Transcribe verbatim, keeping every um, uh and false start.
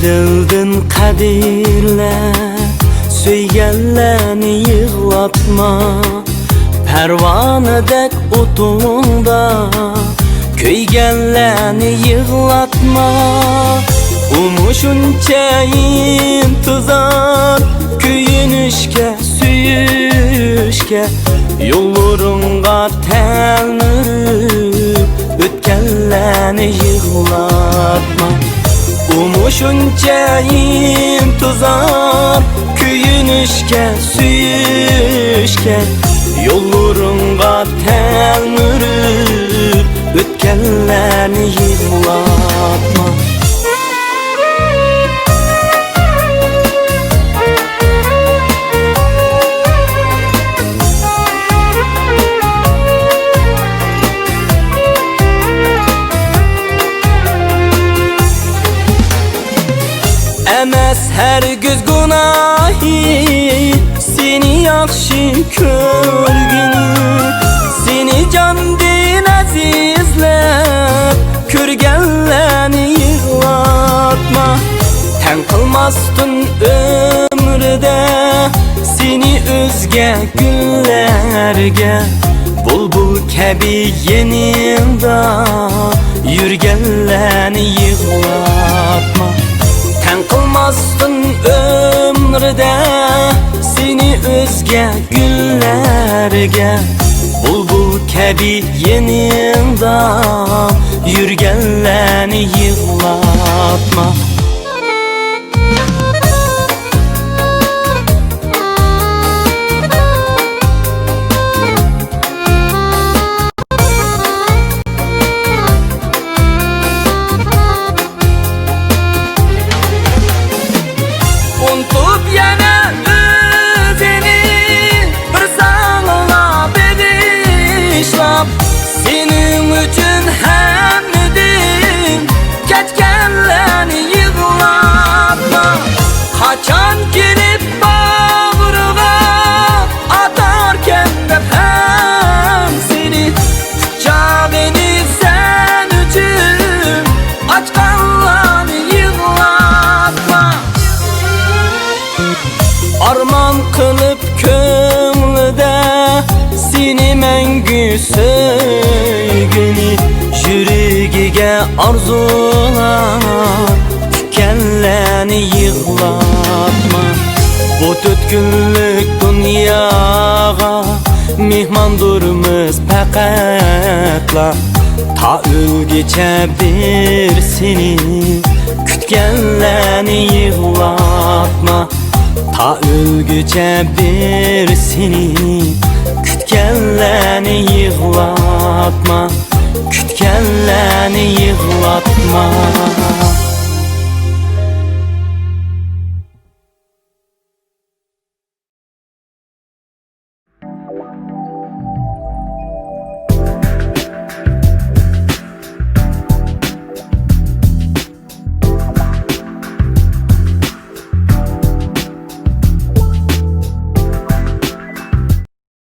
دىلدىن قەدىرلە، سۆيگەنلەرنى يىغلاتما. پەرۋانىدەك ئوتۇڭدا كۆيگەنلەرنى يىغلاتما. ئۇمۇ شۇنچە ئىنتىزار، كۆيۈنۈشكە، سۆيۈشكە، يوللىرىڭغا تەلمۈرۈپ ئۆتكەنلەرنى يىغلاتما. ئۇمۇ شۇنچە ئىنتىزار، كۆيۈنۈشكە، سۆيۈشكە، يوللىرىڭغا تەلمۈرۈپ ئۆتكەنلەرنى يىغلاتما. ئەمەس ھەرگىز گۇناھى سېنى ياخشى كۆرگىنى، سېنى جاندىن ئەزىزلەپ كۆرگەنلەرنى يىغلاتما. تەڭ قىلماستىن ئۆمرىدە سېنى ئۆزگە گۈللەرگە، بۇلبۇل كەبى يېنىڭدا يۈرگەنلەرنى يىغلاتما. تەڭ قىلماستىن ئۆمرىدە سېنى ئۆزگە گۈللەرگە، بۇلبۇل كەبى يېنىڭدا يۈرگەنلەرنى يىغلاتما. ئۇنتۇپ يەنە ئۆزىنى بىر ساڭىلا بېغىشلاپ، سېنىڭ ئۈچۈن ھەممىدىن كەچكەنلەرنى يىغلاتما. قاچان كېلىپ باغرىغا ئاتاركەن دەپ ھەم سېنى، قۇچاغىنى سەن ئۈچۈن ئاچقانلارنى يىغلاتما. ئارمان قىلىپ كۆڭلىدە سېنى مەڭگۈ سۆيگىنى، يۈرىكىگە ئارزۇلار پۈككەنلەرنى يىغلاتما. بۇ تۆت كۈنلۈك دۇنياغا مېھماندۇرمىز پەقەتلا. تا ئۆلگۈچە بىر سېنى كۈتكەنلەرنى يىغلاتما. تا ئۆلگۈچە بىر سېنى كۈتكەنلەرنى يىغلاتما. كۈتكەنلەرنى يىغلاتما.